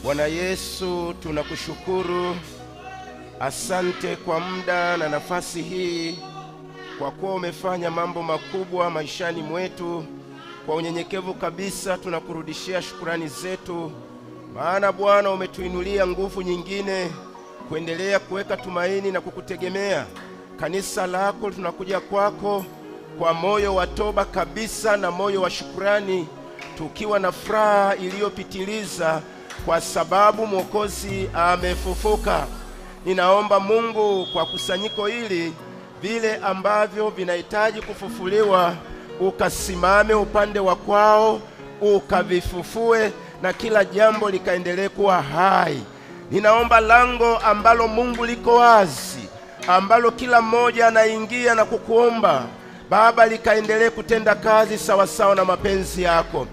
Bwana Yesu, tunakushukuru. Asante kwa muda na nafasi hii, kwa kuwa umefanya mambo makubwa maishani mwetu. Kwa unyenyekevu kabisa tunakurudishia shukrani zetu, maana Bwana umetuinulia nguvu nyingine kuendelea kuweka tumaini na kukutegemea. Kanisa lako tunakuja kwako kwa moyo wa toba kabisa na moyo wa shukrani, tukiwa na furaha iliyopitiliza kwa sababu Mwokozi amefufuka. Ninaomba Mungu kwa kusanyiko hili, vile ambavyo vinahitaji kufufuliwa, ukasimame upande wa kwao, ukavifufue na kila jambo likaendelee kuwa hai. Ninaomba lango ambalo Mungu liko wazi, ambalo kila mmoja anaingia na kukuomba Baba, likaendelee kutenda kazi sawasawa na mapenzi yako.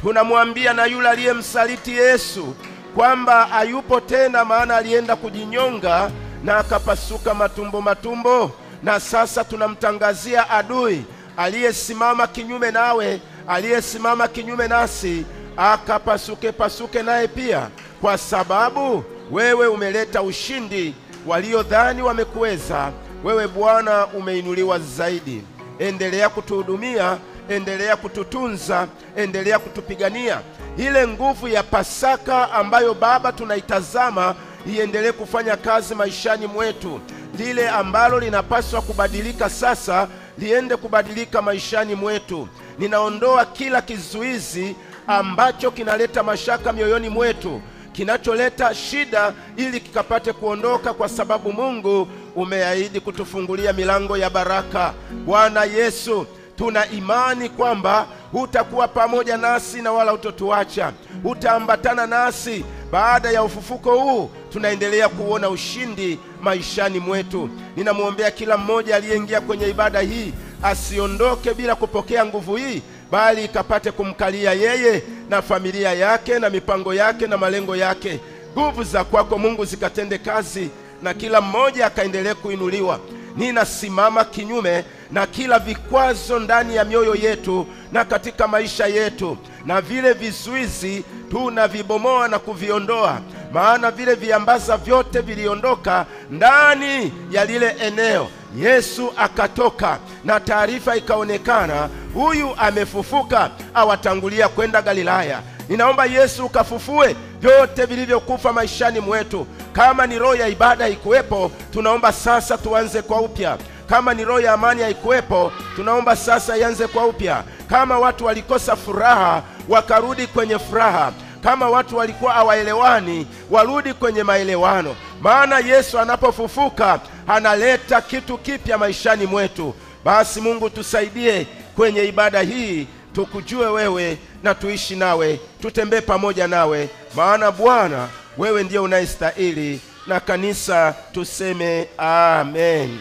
Tunamwambia na yule aliyemsaliti Yesu kwamba hayupo tena, maana alienda kujinyonga na akapasuka matumbo matumbo, na sasa tunamtangazia adui aliyesimama kinyume nawe, aliyesimama kinyume nasi, akapasuke pasuke naye pia, kwa sababu wewe umeleta ushindi. Waliodhani wamekuweza, wewe Bwana umeinuliwa zaidi. Endelea kutuhudumia, endelea kututunza, endelea kutupigania. Ile nguvu ya Pasaka ambayo Baba tunaitazama iendelee kufanya kazi maishani mwetu. Lile ambalo linapaswa kubadilika sasa liende kubadilika maishani mwetu. Ninaondoa kila kizuizi ambacho kinaleta mashaka mioyoni mwetu, kinacholeta shida, ili kikapate kuondoka, kwa sababu Mungu umeahidi kutufungulia milango ya baraka. Bwana Yesu, tuna imani kwamba utakuwa pamoja nasi na wala hutotuacha, utaambatana nasi. Baada ya ufufuko huu tunaendelea kuona ushindi maishani mwetu. Ninamuombea kila mmoja aliyeingia kwenye ibada hii asiondoke bila kupokea nguvu hii, bali ikapate kumkalia yeye na familia yake na mipango yake na malengo yake. Nguvu za kwako Mungu zikatende kazi na kila mmoja akaendelee kuinuliwa. Ninasimama kinyume na kila vikwazo ndani ya mioyo yetu na katika maisha yetu, na vile vizuizi tunavibomoa na kuviondoa, maana vile viambaza vyote viliondoka ndani ya lile eneo. Yesu akatoka na taarifa ikaonekana, huyu amefufuka, awatangulia kwenda Galilaya. Ninaomba Yesu ukafufue vyote vilivyokufa maishani mwetu. Kama ni roho ya ibada ikuwepo, tunaomba sasa tuanze kwa upya. Kama ni roho ya amani haikuwepo, tunaomba sasa ianze kwa upya. Kama watu walikosa furaha, wakarudi kwenye furaha. Kama watu walikuwa hawaelewani, warudi kwenye maelewano. Maana Yesu anapofufuka analeta kitu kipya maishani mwetu. Basi Mungu tusaidie kwenye ibada hii, tukujue wewe na tuishi nawe, tutembee pamoja nawe, maana Bwana wewe ndiye unayestahili. Na kanisa tuseme amen.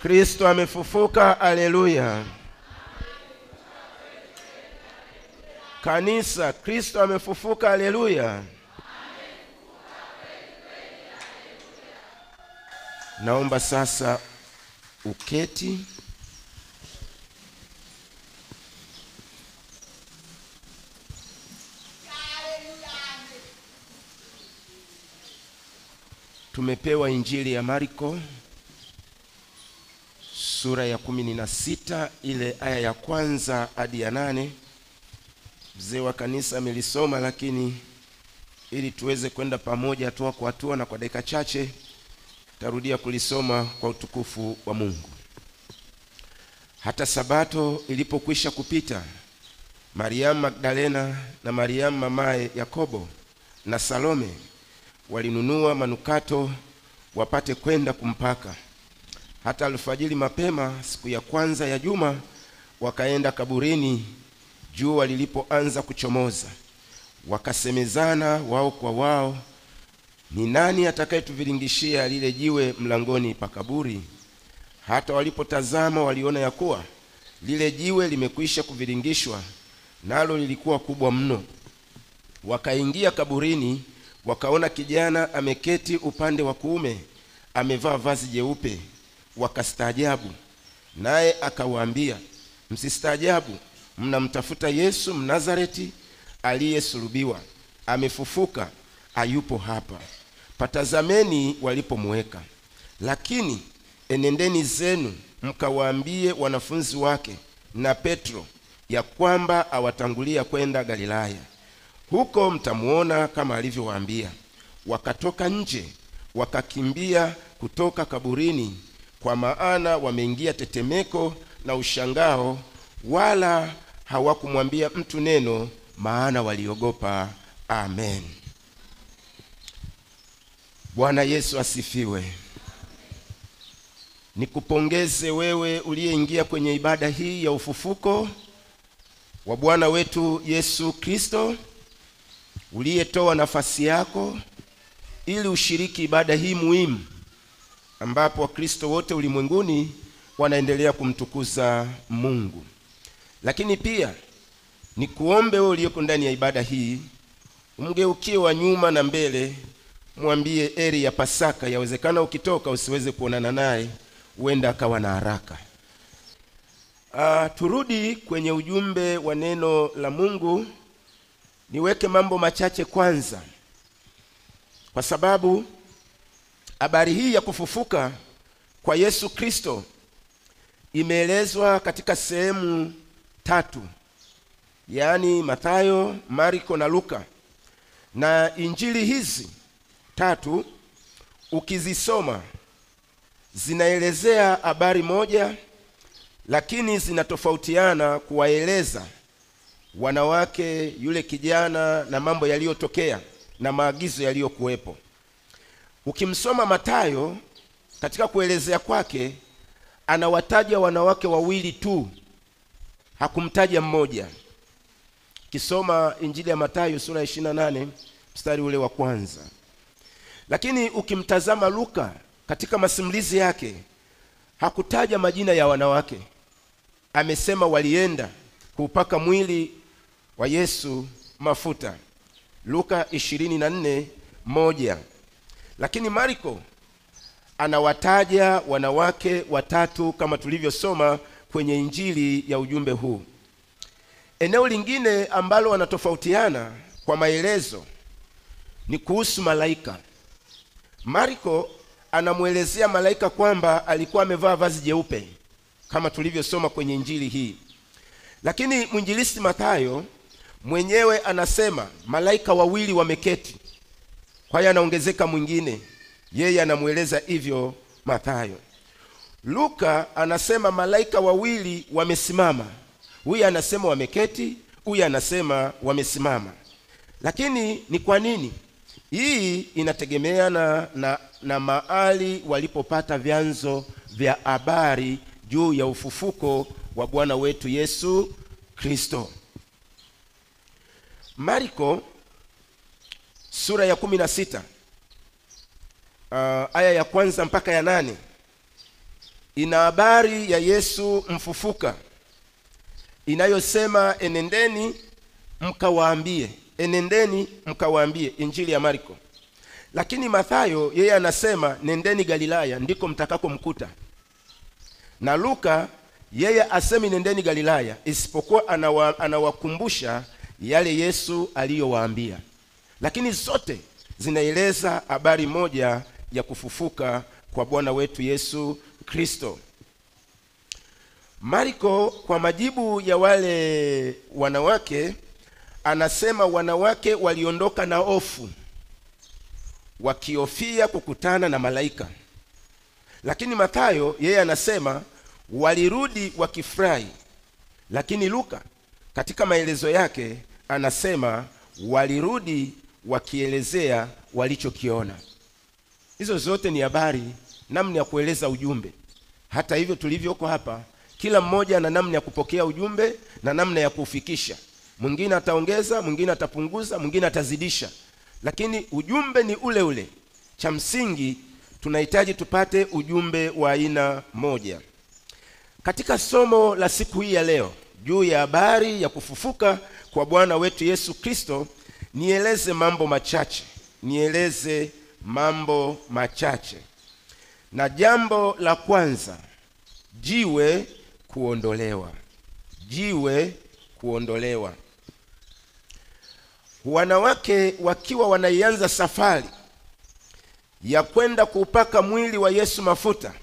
Kristo amefufuka, haleluya. Kanisa, Kristo amefufuka, haleluya. Naomba sasa uketi. Tumepewa Injili ya Marko sura ya 16 ile aya ya kwanza hadi ya 8. Mzee wa kanisa amelisoma, lakini ili tuweze kwenda pamoja hatua kwa hatua na kwa dakika chache tarudia kulisoma kwa utukufu wa Mungu. Hata sabato ilipokwisha kupita, Mariamu Magdalena na Mariamu mamaye Yakobo na Salome walinunua manukato wapate kwenda kumpaka. Hata alfajiri mapema siku ya kwanza ya juma wakaenda kaburini, jua lilipoanza kuchomoza. Wakasemezana wao kwa wao, ni nani atakayetuviringishia lile jiwe mlangoni pa kaburi? Hata walipotazama waliona ya kuwa lile jiwe limekwisha kuviringishwa, nalo lilikuwa kubwa mno. Wakaingia kaburini, wakaona kijana ameketi upande wa kuume, amevaa vazi jeupe. Wakastaajabu. Naye akawaambia, msistaajabu, mnamtafuta Yesu Mnazareti aliyesulubiwa. Amefufuka, hayupo hapa. Patazameni walipomweka. Lakini enendeni zenu mkawaambie wanafunzi wake na Petro ya kwamba awatangulia kwenda Galilaya. Huko mtamuona kama alivyowaambia. Wakatoka nje, wakakimbia kutoka kaburini, kwa maana wameingia tetemeko na ushangao, wala hawakumwambia mtu neno, maana waliogopa. Amen. Bwana Yesu asifiwe. Nikupongeze wewe uliyeingia kwenye ibada hii ya ufufuko wa Bwana wetu Yesu Kristo, uliyetoa nafasi yako ili ushiriki ibada hii muhimu ambapo Wakristo wote ulimwenguni wanaendelea kumtukuza Mungu. Lakini pia nikuombe wewe uliyeko ndani ya ibada hii, umgeukie wa nyuma na mbele, mwambie eri ya Pasaka. Yawezekana ukitoka usiweze kuonana naye, huenda akawa na haraka. Turudi kwenye ujumbe wa neno la Mungu. Niweke mambo machache kwanza, kwa sababu habari hii ya kufufuka kwa Yesu Kristo imeelezwa katika sehemu tatu, yaani Mathayo, Marko na Luka. Na injili hizi tatu ukizisoma zinaelezea habari moja, lakini zinatofautiana kuwaeleza wanawake, yule kijana na mambo yaliyotokea na maagizo yaliyokuwepo. Ukimsoma Mathayo katika kuelezea kwake anawataja wanawake wawili tu, hakumtaja mmoja. Kisoma Injili ya Mathayo sura ya 28 mstari ule wa kwanza. Lakini ukimtazama Luka katika masimulizi yake hakutaja majina ya wanawake. Amesema walienda kuupaka mwili wa Yesu mafuta, Luka 24:1. Lakini Marko anawataja wanawake watatu kama tulivyosoma kwenye injili ya ujumbe huu. Eneo lingine ambalo wanatofautiana kwa maelezo ni kuhusu malaika. Marko anamuelezea malaika kwamba alikuwa amevaa vazi jeupe kama tulivyosoma kwenye injili hii. Lakini mwinjilisti Mathayo mwenyewe anasema malaika wawili wameketi. Kwa hiyo anaongezeka mwingine. Yeye anamueleza hivyo Mathayo. Luka anasema malaika wawili wamesimama. Huyu anasema wameketi, huyu anasema wamesimama. Lakini ni kwa nini? Hii inategemea na mahali walipopata vyanzo vya habari juu ya ufufuko wa Bwana wetu Yesu Kristo. Marko sura ya 16 aya ya kwanza mpaka ya 8 ina habari ya Yesu mfufuka inayosema enendeni mkawaambie, enendeni mkawaambie, Injili ya Marko. Lakini Mathayo yeye anasema nendeni Galilaya ndiko mtakako mkuta. Na Luka yeye asemi nendeni Galilaya, isipokuwa anawakumbusha yale Yesu aliyowaambia. Lakini zote zinaeleza habari moja ya kufufuka kwa Bwana wetu Yesu Kristo. Marko kwa majibu ya wale wanawake anasema wanawake waliondoka na hofu, wakihofia kukutana na malaika. Lakini Mathayo yeye anasema walirudi wakifurahi. Lakini Luka katika maelezo yake anasema walirudi wakielezea walichokiona. Hizo zote ni habari, namna ya kueleza ujumbe. Hata hivyo tulivyoko hapa, kila mmoja ana namna ya kupokea ujumbe na namna ya kuufikisha. Mwingine ataongeza, mwingine atapunguza, mwingine atazidisha. Lakini ujumbe ni ule ule. Cha msingi tunahitaji tupate ujumbe wa aina moja. Katika somo la siku hii ya leo juu ya habari ya kufufuka kwa Bwana wetu Yesu Kristo, nieleze mambo machache. Nieleze mambo machache. Na jambo la kwanza, jiwe kuondolewa. Jiwe kuondolewa. Wanawake wakiwa wanaianza safari ya kwenda kuupaka mwili wa Yesu mafuta,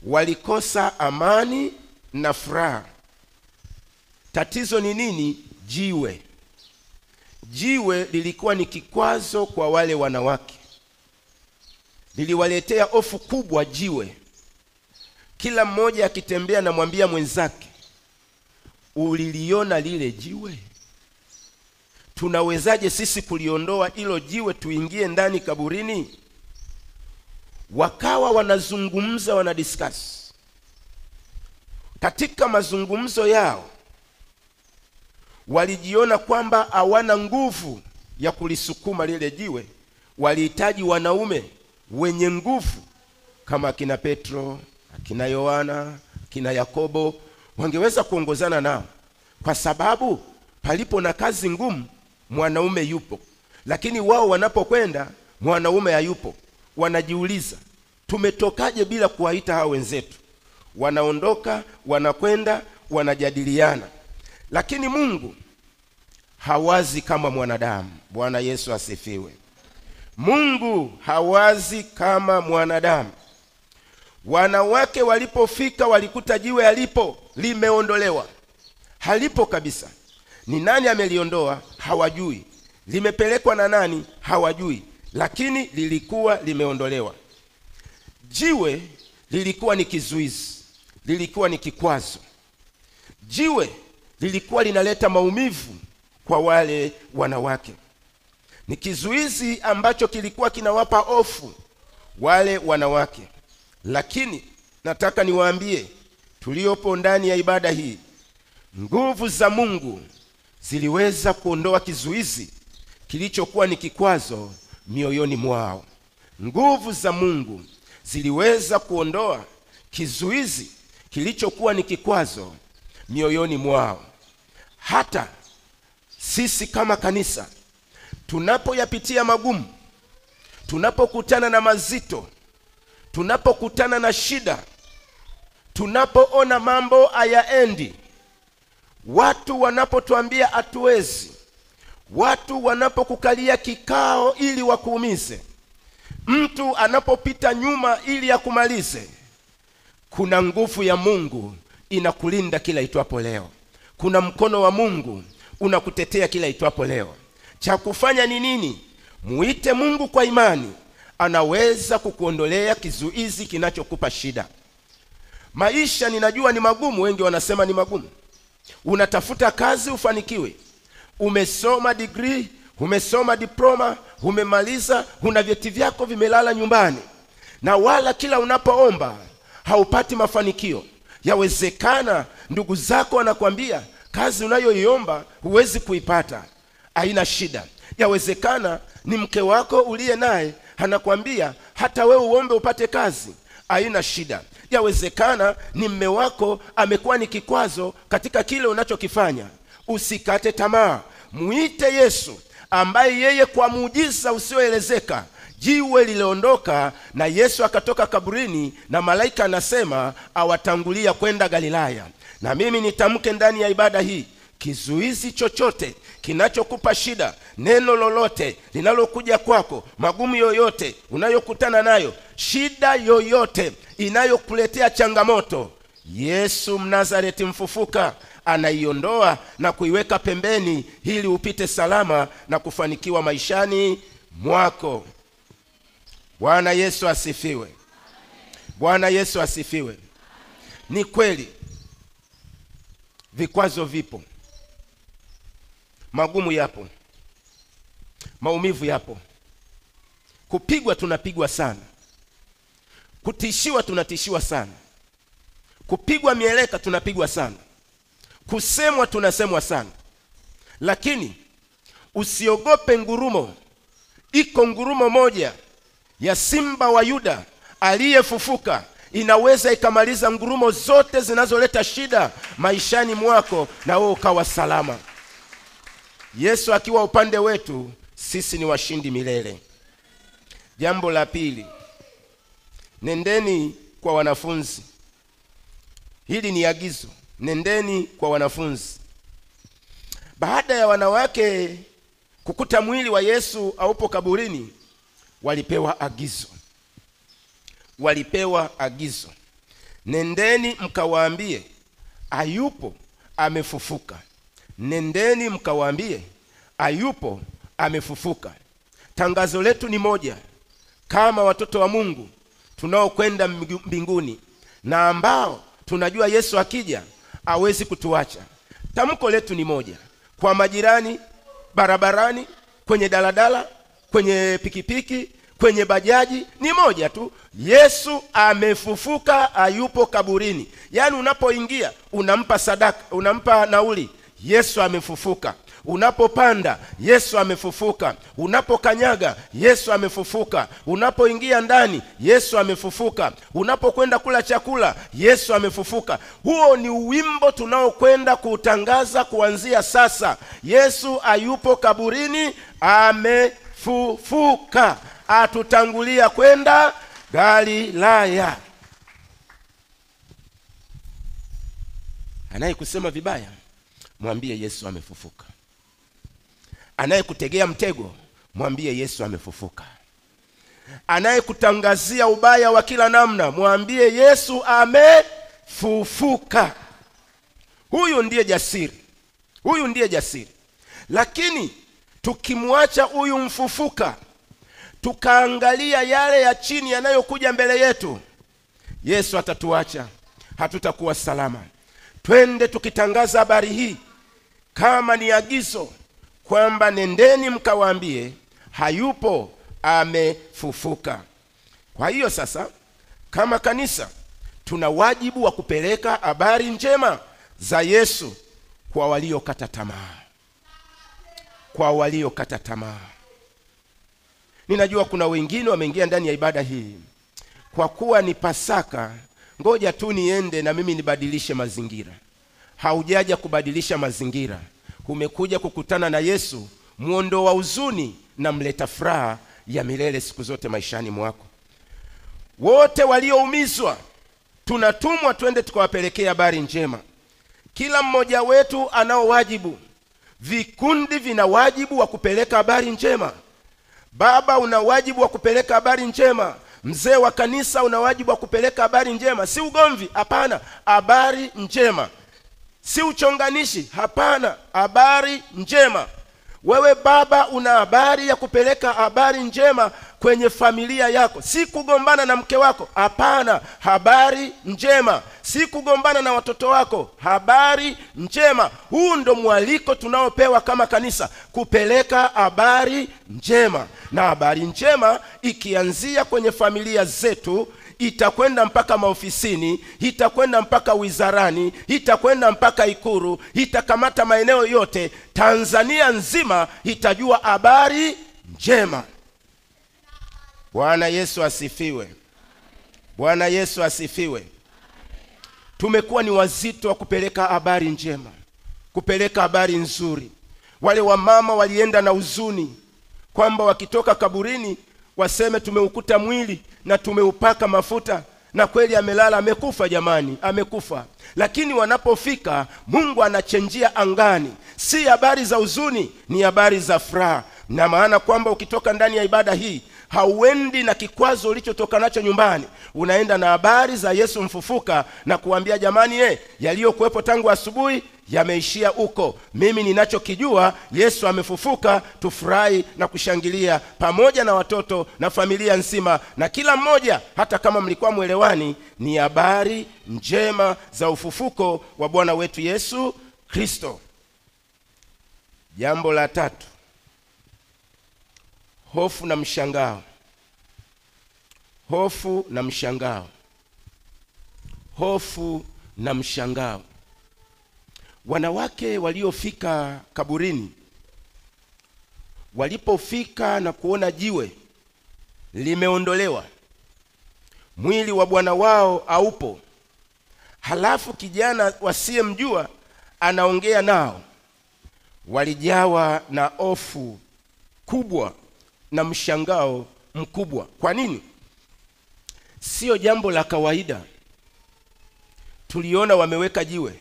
walikosa amani na furaha. Tatizo ni nini? Jiwe. Jiwe lilikuwa ni kikwazo kwa wale wanawake. Liliwaletea hofu kubwa jiwe. Kila mmoja akitembea na mwambia mwenzake, uliliona lile jiwe? Tunawezaje sisi kuliondoa hilo jiwe tuingie ndani kaburini? Wakawa wanazungumza, wanadiscuss. Katika mazungumzo yao walijiona kwamba hawana nguvu ya kulisukuma lile jiwe. Walihitaji wanaume wenye nguvu kama akina Petro, akina Yohana, akina Yakobo, wangeweza kuongozana nao, kwa sababu palipo na kazi ngumu mwanaume yupo. Lakini wao wanapokwenda mwanaume hayupo. Wanajiuliza, tumetokaje bila kuwaita hao wenzetu? Wanaondoka, wanakwenda, wanajadiliana. Lakini Mungu hawazi kama mwanadamu. Bwana Yesu asifiwe. Mungu hawazi kama mwanadamu. Wanawake walipofika walikuta jiwe halipo, limeondolewa. Halipo kabisa. Ni nani ameliondoa? Hawajui. Limepelekwa na nani? Hawajui. Lakini lilikuwa limeondolewa. Jiwe lilikuwa ni kizuizi, lilikuwa ni kikwazo. Jiwe lilikuwa linaleta maumivu kwa wale wanawake. Ni kizuizi ambacho kilikuwa kinawapa hofu wale wanawake. Lakini nataka niwaambie tuliopo ndani ya ibada hii, nguvu za Mungu ziliweza kuondoa kizuizi kilichokuwa ni kikwazo mioyoni mwao. Nguvu za Mungu ziliweza kuondoa kizuizi kilichokuwa ni kikwazo mioyoni mwao. Hata sisi kama kanisa tunapoyapitia magumu, tunapokutana na mazito, tunapokutana na shida, tunapoona mambo hayaendi, watu wanapotuambia hatuwezi, watu wanapokukalia kikao ili wakuumize, mtu anapopita nyuma ili akumalize, kuna nguvu ya Mungu inakulinda kila itwapo leo. Kuna mkono wa Mungu unakutetea kila itwapo leo. Cha kufanya ni nini? Muite Mungu kwa imani. Anaweza kukuondolea kizuizi kinachokupa shida. Maisha ninajua ni magumu, wengi wanasema ni magumu. Unatafuta kazi ufanikiwe. Umesoma degree, umesoma diploma, umemaliza, una vyeti vyako vimelala nyumbani. Na wala kila unapoomba haupati mafanikio. Yawezekana ndugu zako wanakuambia kazi unayoiomba huwezi kuipata, haina shida. Yawezekana ni mke wako uliye naye anakuambia hata wewe uombe upate kazi, haina shida. Yawezekana ni mme wako amekuwa ni kikwazo katika kile unachokifanya. Usikate tamaa. Muite Yesu ambaye yeye kwa muujiza usioelezeka jiwe liliondoka na Yesu akatoka kaburini, na malaika anasema awatangulia kwenda Galilaya. Na mimi nitamke ndani ya ibada hii, kizuizi chochote kinachokupa shida, neno lolote linalokuja kwako, magumu yoyote unayokutana nayo, shida yoyote inayokuletea changamoto, Yesu Mnazareti mfufuka anaiondoa na kuiweka pembeni ili upite salama na kufanikiwa maishani mwako. Bwana Yesu asifiwe. Bwana Yesu asifiwe. Ni kweli vikwazo vipo, magumu yapo, maumivu yapo, kupigwa tunapigwa sana, kutishiwa tunatishiwa sana, kupigwa mieleka tunapigwa sana, kusemwa tunasemwa sana. Lakini usiogope ngurumo. Iko ngurumo moja ya simba wa Yuda aliyefufuka, inaweza ikamaliza ngurumo zote zinazoleta shida maishani mwako na wewe ukawa salama. Yesu akiwa upande wetu, sisi ni washindi milele. Jambo la pili, nendeni kwa wanafunzi. Hili ni agizo, nendeni kwa wanafunzi. Baada ya wanawake kukuta mwili wa Yesu haupo kaburini, walipewa agizo. Walipewa agizo, nendeni mkawaambie hayupo, amefufuka. Nendeni mkawaambie hayupo, amefufuka. Tangazo letu ni moja, kama watoto wa Mungu tunaokwenda mbinguni na ambao tunajua Yesu akija hawezi kutuacha. Tamko letu ni moja, kwa majirani, barabarani, kwenye daladala, kwenye pikipiki, kwenye bajaji, ni moja tu: Yesu amefufuka, hayupo kaburini. Yaani unapoingia unampa sadaka, unampa nauli, Yesu amefufuka. Unapopanda, Yesu amefufuka. Unapokanyaga, Yesu amefufuka. Unapoingia ndani, Yesu amefufuka. Unapokwenda kula chakula, Yesu amefufuka. Huo ni wimbo tunaokwenda kuutangaza kuanzia sasa. Yesu hayupo kaburini, amefufuka. Atutangulia kwenda Galilaya. Anayekusema vibaya, mwambie Yesu amefufuka. Anayekutegea mtego, mwambie Yesu amefufuka. Anayekutangazia ubaya wa kila namna, mwambie Yesu amefufuka. Huyu ndiye jasiri. Huyu ndiye jasiri. Lakini tukimwacha huyu mfufuka, tukaangalia yale ya chini yanayokuja mbele yetu, Yesu atatuacha, hatutakuwa salama. Twende tukitangaza habari hii kama ni agizo kwamba nendeni mkawaambie hayupo, amefufuka. Kwa hiyo sasa kama kanisa tuna wajibu wa kupeleka habari njema za Yesu kwa waliokata tamaa. Kwa waliokata tamaa. Ninajua kuna wengine wameingia ndani ya ibada hii, kwa kuwa ni Pasaka, ngoja tu niende na mimi nibadilishe mazingira. Haujaja kubadilisha mazingira, umekuja kukutana na Yesu, muondoa huzuni na mleta furaha ya milele siku zote maishani mwako. Wote walioumizwa tunatumwa twende tukawapelekea habari njema. Kila mmoja wetu anao wajibu. Vikundi vina wajibu wa kupeleka habari njema. Baba una wajibu wa kupeleka habari njema. Mzee wa kanisa una wajibu wa kupeleka habari njema. Si ugomvi, hapana, habari njema. Si uchonganishi, hapana, habari njema. Wewe baba una habari ya kupeleka habari njema kwenye familia yako. Si kugombana na mke wako, hapana, habari njema. Si kugombana na watoto wako, habari njema. Huu ndo mwaliko tunaopewa kama kanisa, kupeleka habari njema. Na habari njema ikianzia kwenye familia zetu, itakwenda mpaka maofisini, itakwenda mpaka wizarani, itakwenda mpaka Ikulu, itakamata maeneo yote. Tanzania nzima itajua habari njema. Bwana Yesu asifiwe. Bwana Yesu asifiwe. Tumekuwa ni wazito wa kupeleka habari njema, kupeleka habari nzuri. Wale wamama walienda na huzuni kwamba wakitoka kaburini waseme tumeukuta mwili na tumeupaka mafuta, na kweli amelala, amekufa jamani, amekufa. Lakini wanapofika, Mungu anachenjia angani. Si habari za huzuni, ni habari za furaha. Na maana kwamba ukitoka ndani ya ibada hii, hauendi na kikwazo ulichotoka nacho nyumbani. Unaenda na habari za Yesu mfufuka na kuambia jamani, yaliyokuwepo tangu asubuhi yameishia huko. Mimi ninachokijua, Yesu amefufuka. Tufurahi na kushangilia pamoja na watoto na familia nzima na kila mmoja, hata kama mlikuwa mwelewani. Ni habari njema za ufufuko wa Bwana wetu Yesu Kristo. Jambo la tatu, hofu na mshangao. Hofu na mshangao. Hofu na mshangao. Wanawake waliofika kaburini, walipofika na kuona jiwe limeondolewa, mwili wa Bwana wao haupo, halafu kijana wasiyemjua anaongea nao, walijawa na hofu kubwa na mshangao mkubwa. Kwa nini? Sio jambo la kawaida. Tuliona wameweka jiwe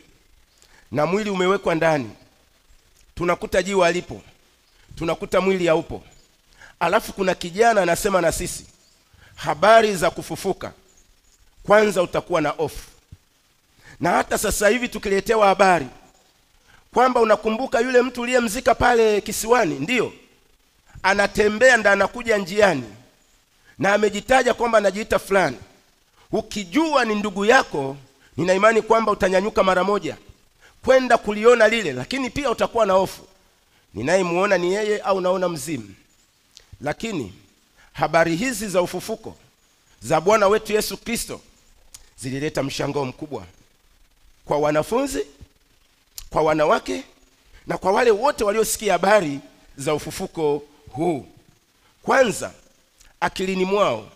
na mwili umewekwa ndani, tunakuta jiwe alipo, tunakuta mwili haupo, alafu kuna kijana anasema na sisi habari za kufufuka, kwanza utakuwa na hofu. Na hata sasa hivi tukiletewa habari kwamba unakumbuka yule mtu uliyemzika pale kisiwani, ndio anatembea ndio anakuja njiani na amejitaja kwamba anajiita fulani, ukijua ni ndugu yako, nina imani kwamba utanyanyuka mara moja kwenda kuliona lile, lakini pia utakuwa na hofu, ninayemuona ni yeye au naona mzimu? Lakini habari hizi za ufufuko za Bwana wetu Yesu Kristo zilileta mshangao mkubwa kwa wanafunzi, kwa wanawake na kwa wale wote waliosikia habari za ufufuko huu. Kwanza akilini mwao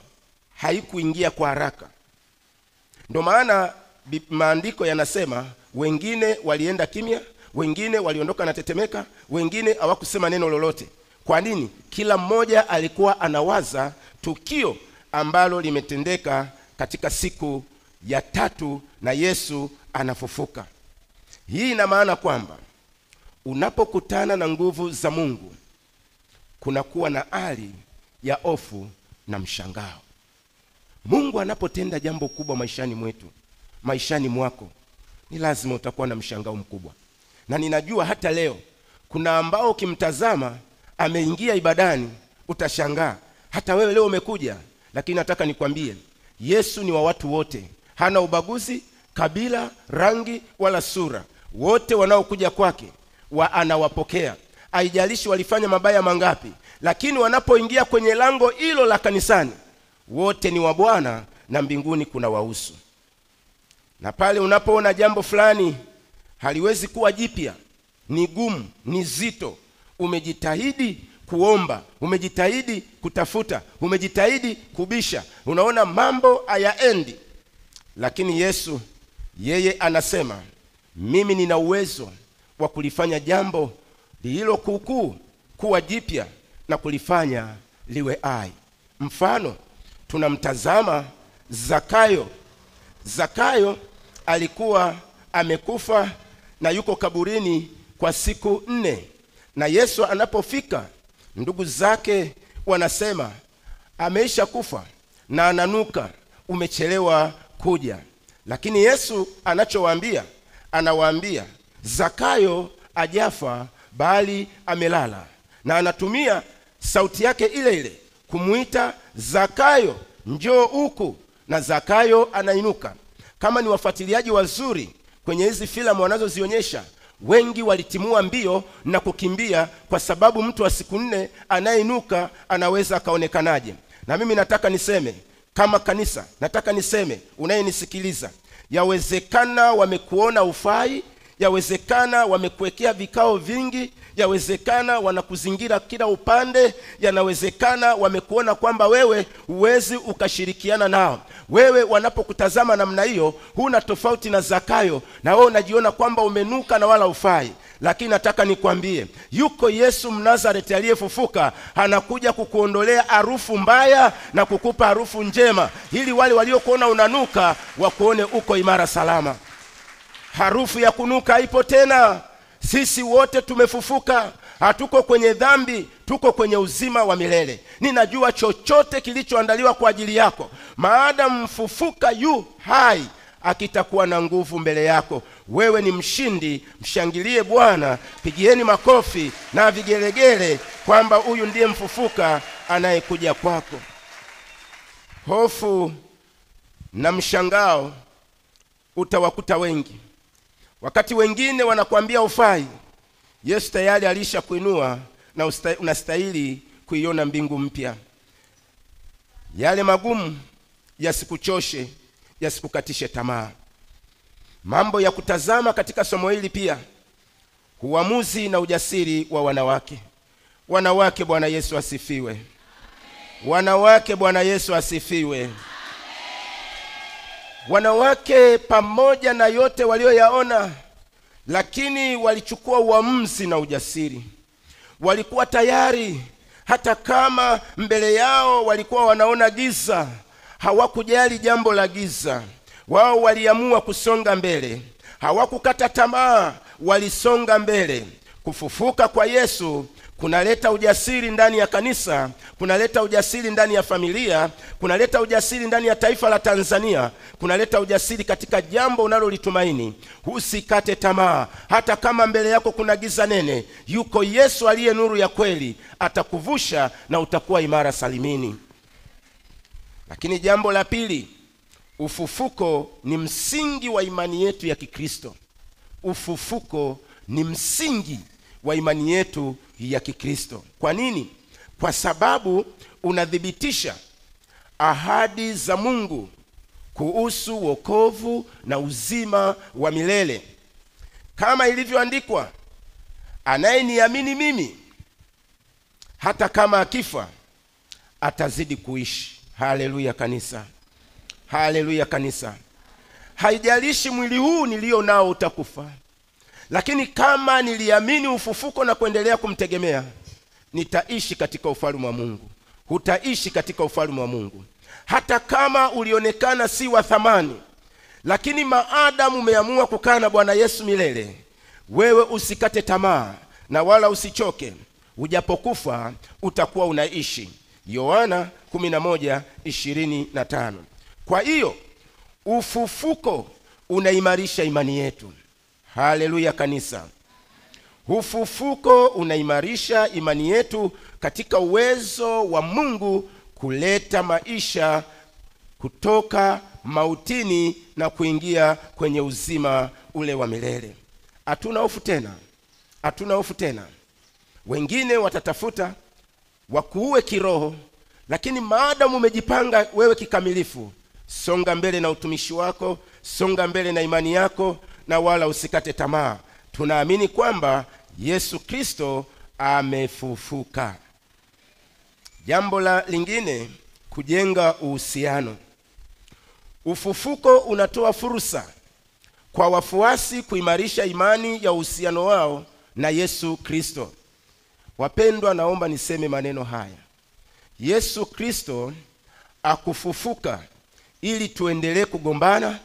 haikuingia kwa haraka. Ndio maana maandiko yanasema wengine walienda kimya, wengine waliondoka na tetemeka, wengine hawakusema neno lolote. Kwa nini? Kila mmoja alikuwa anawaza tukio ambalo limetendeka katika siku ya tatu na Yesu anafufuka. Hii ina maana kwamba unapokutana na nguvu za Mungu kunakuwa na hali ya hofu na mshangao. Mungu anapotenda jambo kubwa maishani mwetu, maishani mwako, ni lazima utakuwa na mshangao mkubwa. Na ninajua hata leo kuna ambao ukimtazama ameingia ibadani utashangaa, hata wewe leo umekuja. Lakini nataka nikwambie, Yesu ni wa watu wote, hana ubaguzi, kabila, rangi wala sura. Wote wanaokuja kwake anawapokea. Haijalishi walifanya mabaya mangapi, lakini wanapoingia kwenye lango hilo la kanisani, wote ni wa Bwana na mbinguni kuna wahusu. Na pale unapoona jambo fulani haliwezi kuwa jipya, ni gumu, ni zito, umejitahidi kuomba, umejitahidi kutafuta, umejitahidi kubisha, unaona mambo hayaendi, lakini Yesu yeye anasema mimi nina uwezo wa kulifanya jambo lililo kuukuu kuwa jipya na kulifanya liwe hai. Mfano, tunamtazama Zakayo. Zakayo alikuwa amekufa na yuko kaburini kwa siku 4. Na Yesu anapofika, ndugu zake wanasema ameisha kufa na ananuka, umechelewa kuja. Lakini Yesu anachowaambia, anawaambia Zakayo hajafa bali amelala. Na anatumia sauti yake ile ile kumuita Zakayo, njoo huku, na Zakayo anainuka. Kama ni wafuatiliaji wazuri kwenye hizi filamu wanazozionyesha, wengi walitimua mbio na kukimbia, kwa sababu mtu wa siku 4 anayeinuka anaweza akaonekanaje? Na mimi nataka niseme kama kanisa, nataka niseme unayenisikiliza, yawezekana wamekuona ufai, yawezekana wamekuwekea vikao vingi, yawezekana wanakuzingira kila upande, yanawezekana wamekuona kwamba wewe huwezi ukashirikiana nao. Wewe wanapokutazama namna hiyo, huna tofauti na Zakayo, na wewe unajiona kwamba umenuka na wala ufai. Lakini nataka nikwambie, yuko Yesu Mnazareti aliyefufuka, anakuja kukuondolea harufu mbaya na kukupa harufu njema, ili wale waliokuona unanuka wakuone uko imara salama. Harufu ya kunuka ipo tena. Sisi wote tumefufuka, hatuko kwenye dhambi, tuko kwenye uzima wa milele. Ninajua chochote kilichoandaliwa kwa ajili yako, maadamu mfufuka yu hai, akitakuwa na nguvu mbele yako. Wewe ni mshindi. Mshangilie Bwana, pigieni makofi na vigelegele kwamba huyu ndiye mfufuka anayekuja kwako. Hofu na mshangao utawakuta wengi. Wakati wengine wanakuambia ufai, Yesu tayari alishakuinua na unastahili kuiona mbingu mpya. Yale magumu yasikuchoshe, yasikukatishe tamaa. Mambo ya kutazama katika somo hili pia, uamuzi na ujasiri wa wanawake. Wanawake, Bwana Yesu asifiwe. Wanawake, Bwana Yesu asifiwe. Wanawake pamoja na yote walioyaona, lakini walichukua uamuzi na ujasiri. Walikuwa tayari hata kama mbele yao walikuwa wanaona giza, hawakujali jambo la giza. Wao waliamua kusonga mbele, hawakukata tamaa, walisonga mbele. Kufufuka kwa Yesu Kunaleta ujasiri ndani ya kanisa, kunaleta ujasiri ndani ya familia, kunaleta ujasiri ndani ya taifa la Tanzania, kunaleta ujasiri katika jambo unalolitumaini. Usikate tamaa, hata kama mbele yako kuna giza nene, yuko Yesu aliye nuru ya kweli, atakuvusha na utakuwa imara salimini. Lakini jambo la pili, ufufuko ni msingi wa imani yetu ya Kikristo. Ufufuko ni msingi wa imani yetu ya Kikristo. Kwa nini? Kwa sababu unathibitisha ahadi za Mungu kuhusu wokovu na uzima wa milele. Kama ilivyoandikwa, anayeniamini mimi hata kama akifa atazidi kuishi. Haleluya kanisa. Haleluya kanisa. Haijalishi mwili huu nilio nao utakufa, lakini kama niliamini ufufuko na kuendelea kumtegemea, nitaishi katika ufalme wa Mungu. Hutaishi katika ufalme wa Mungu hata kama ulionekana si wa thamani, lakini maadamu umeamua kukaa na Bwana Yesu milele, wewe usikate tamaa na wala usichoke. Ujapokufa utakuwa unaishi. Yohana 11:25. Kwa hiyo ufufuko unaimarisha imani yetu. Haleluya kanisa. Ufufuko unaimarisha imani yetu katika uwezo wa Mungu kuleta maisha kutoka mautini na kuingia kwenye uzima ule wa milele. Hatuna hofu tena. Hatuna hofu tena. Wengine watatafuta wakuue kiroho, lakini maadamu umejipanga wewe kikamilifu, songa mbele na utumishi wako, songa mbele na imani yako, na wala usikate tamaa. Tunaamini kwamba Yesu Kristo amefufuka. Jambo la lingine, kujenga uhusiano. Ufufuko unatoa fursa kwa wafuasi kuimarisha imani ya uhusiano wao na Yesu Kristo. Wapendwa, naomba niseme maneno haya. Yesu Kristo akufufuka ili tuendelee kugombana,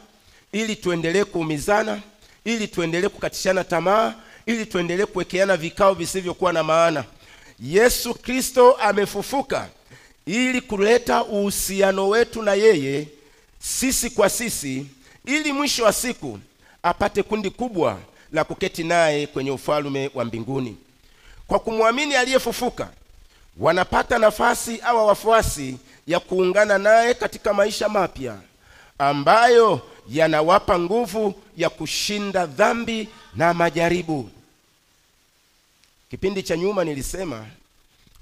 ili tuendelee kuumizana, ili tuendelee kukatishana tamaa, ili tuendelee kuwekeana vikao visivyokuwa na maana. Yesu Kristo amefufuka ili kuleta uhusiano wetu na yeye, sisi kwa sisi, ili mwisho wa siku apate kundi kubwa la kuketi naye kwenye ufalme wa mbinguni. Kwa kumwamini aliyefufuka, wanapata nafasi au wafuasi ya kuungana naye katika maisha mapya ambayo yanawapa nguvu ya kushinda dhambi na majaribu. Kipindi cha nyuma nilisema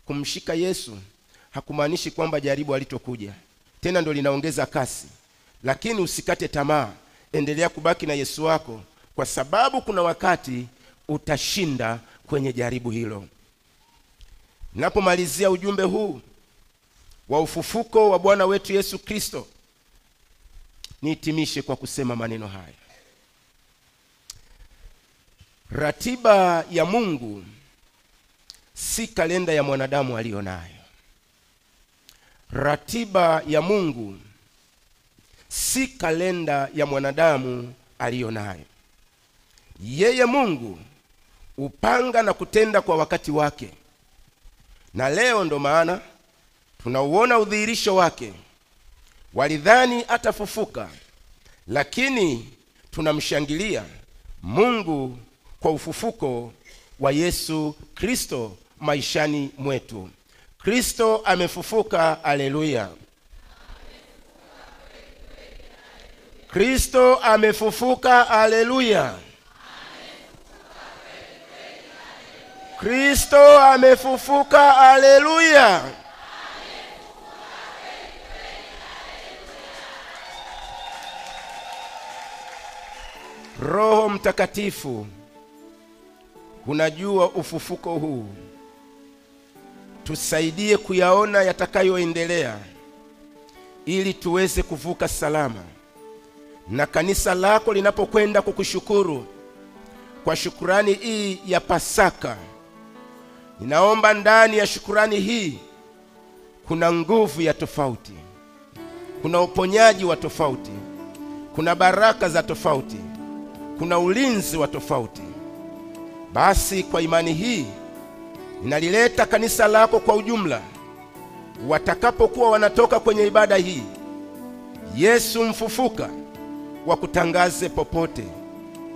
kumshika Yesu hakumaanishi kwamba jaribu halitokuja. Tena ndo linaongeza kasi. Lakini usikate tamaa, endelea kubaki na Yesu wako, kwa sababu kuna wakati utashinda kwenye jaribu hilo. Ninapomalizia ujumbe huu wa ufufuko wa Bwana wetu Yesu Kristo, nihitimishe kwa kusema maneno haya. Ratiba ya Mungu si kalenda ya mwanadamu alionayo. Ratiba ya Mungu si kalenda ya mwanadamu alionayo. Yeye Mungu upanga na kutenda kwa wakati wake. Na leo ndo maana tunauona udhihirisho wake. Walidhani atafufuka, lakini tunamshangilia Mungu kwa ufufuko wa Yesu Kristo maishani mwetu. Kristo amefufuka, haleluya. Kristo amefufuka, haleluya. Kristo amefufuka, haleluya. Roho Mtakatifu, unajua ufufuko huu, tusaidie kuyaona yatakayoendelea ili tuweze kuvuka salama. Na kanisa lako linapokwenda kukushukuru kwa shukurani hii ya Pasaka, ninaomba ndani ya shukurani hii kuna nguvu ya tofauti, kuna uponyaji wa tofauti, kuna baraka za tofauti, kuna ulinzi wa tofauti. Basi kwa imani hii Ninalileta kanisa lako kwa ujumla, watakapokuwa wanatoka kwenye ibada hii, Yesu mfufuka wakutangaze popote,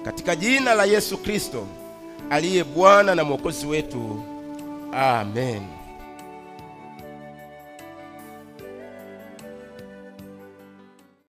katika jina la Yesu Kristo aliye Bwana na Mwokozi wetu, amen.